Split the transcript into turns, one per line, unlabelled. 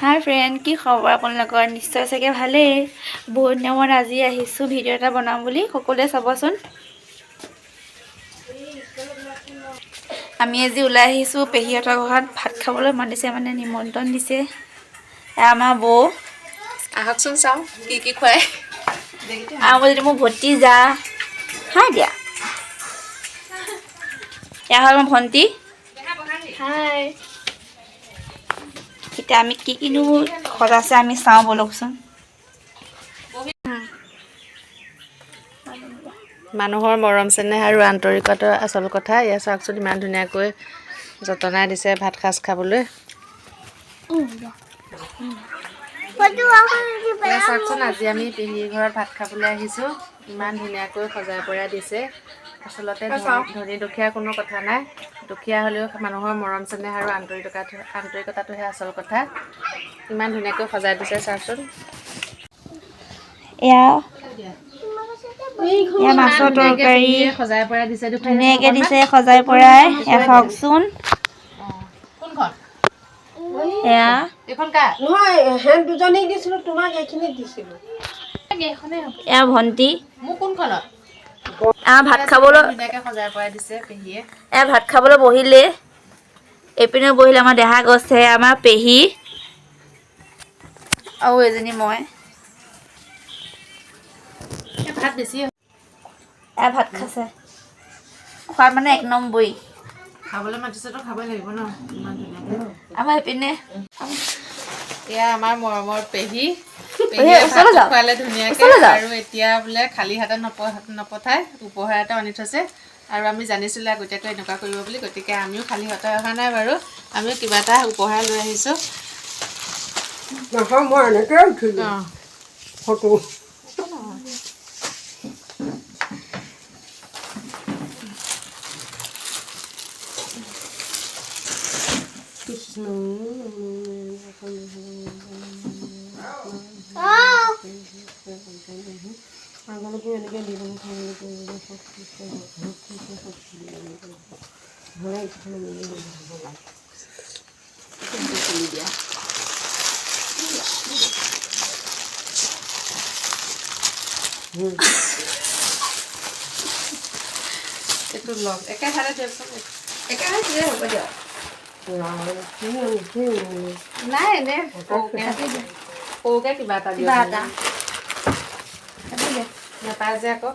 হাই friend, কি খবৰ আপোনালোকৰ? নিশ্চয় চাগে ভালেই। বহুত দিনৰ মূৰত আজি আহিছোঁ ভিডিঅ' এটা বনাম বুলি, সকলোৱে চাবচোন। আমি আজি ওলাই আহিছোঁ পেহীহঁতৰ ঘৰত ভাত খাবলৈ মাতিছে, মানে নিমন্ত্ৰণ দিছে। আমাৰ বৌ,
আহকচোন চাওঁ কি কি খুৱাই।
আৰু যদি মোৰ ভতিজা, হাই দিয়া। এয়া হ'ল মোৰ ভণ্টি। হাই। এতিয়া আমি কি কিনো সজাইছে আমি চাওঁ ব'লকচোন।
মানুহৰ মৰম চেনেহ আৰু আন্তৰিকতাৰ আচল কথা। এয়া চাওকচোন, ইমান ধুনীয়াকৈ যতনাই দিছে ভাত সাজ খাবলৈ। এয়া চাওকচোন, আজি আমি পেহীৰ ঘৰত ভাত খাবলৈ আহিছোঁ। ইমান ধুনীয়াকৈ সজাই পৰাই দিছে। আচলতে ধনী দুখীয়াৰ কোনো কথা নাই, দুখীয়া হ'লেও মানুহৰ মৰম চেনেহ আৰু আন্তৰিকতাটোহে আচল কথা। ইমান ধুনীয়াকৈ সজাই দিছে চাওকচোন।
এয়া মাছৰ তৰকাৰী
সজাই পৰাই দিছে,
ধুনীয়াকৈ দিছে সজাই পৰাই। এয়া চাওকচোন।
কোনখন?
এয়া
এইখন কাৰ?
নহয়, সেন দুজনীক দিছিলোঁ, তোমাক এইখিনিত দিছিলোঁ।
এয়া ভণ্টি।
মোক কোনখনত?
ভাত খাবলৈ
ধুনীয়াকৈ সজাই পৰাই দিছে পেহীয়ে।
এয়া ভাত খাবলৈ বহিলে, এইপিনে বহিলে আমাৰ দেহা গৈছে, আমাৰ পেহী আৰু এজনী মই।
ভাত বেছি
এয়া ভাত খাইছে, খোৱাত মানে এক নম্বৰী।
খাবলৈ মাতিছে তো খাবই লাগিব ন, ইমান ধুনীয়াকৈ।
আমাৰ এইপিনে
এয়া আমাৰ মৰমৰ পেহী।
পেহী, ওচৰলৈ যাওক।
খোৱালে ধুনীয়াকৈ।
ওচৰলৈ যাওক।
আৰু এতিয়া বোলে খালী হাতত নপঠায়, উপহাৰ এটা আনি থৈছে। আৰু আমি জানিছিলোঁ আগতীয়াকৈ এনেকুৱা কৰিব বুলি, গতিকে আমিও খালী হাতে অহা নাই বাৰু, আমিও কিবা এটা উপহাৰ লৈ আহিছোঁ।
নহয়, মই এনেকৈ উঠিলোঁ ফটো। কৃষ্ণ। আগলৈকে এনেকৈ দিব।
এইটো লওক, একেহাতে দিয়কচোন।
একেবাৰে দিলে হ'ব দিয়ক।
নাই, এনে সৰুকে কিবা এটা
কিবা
দিয়ক।
এটা
নাপায় যে আকৌ।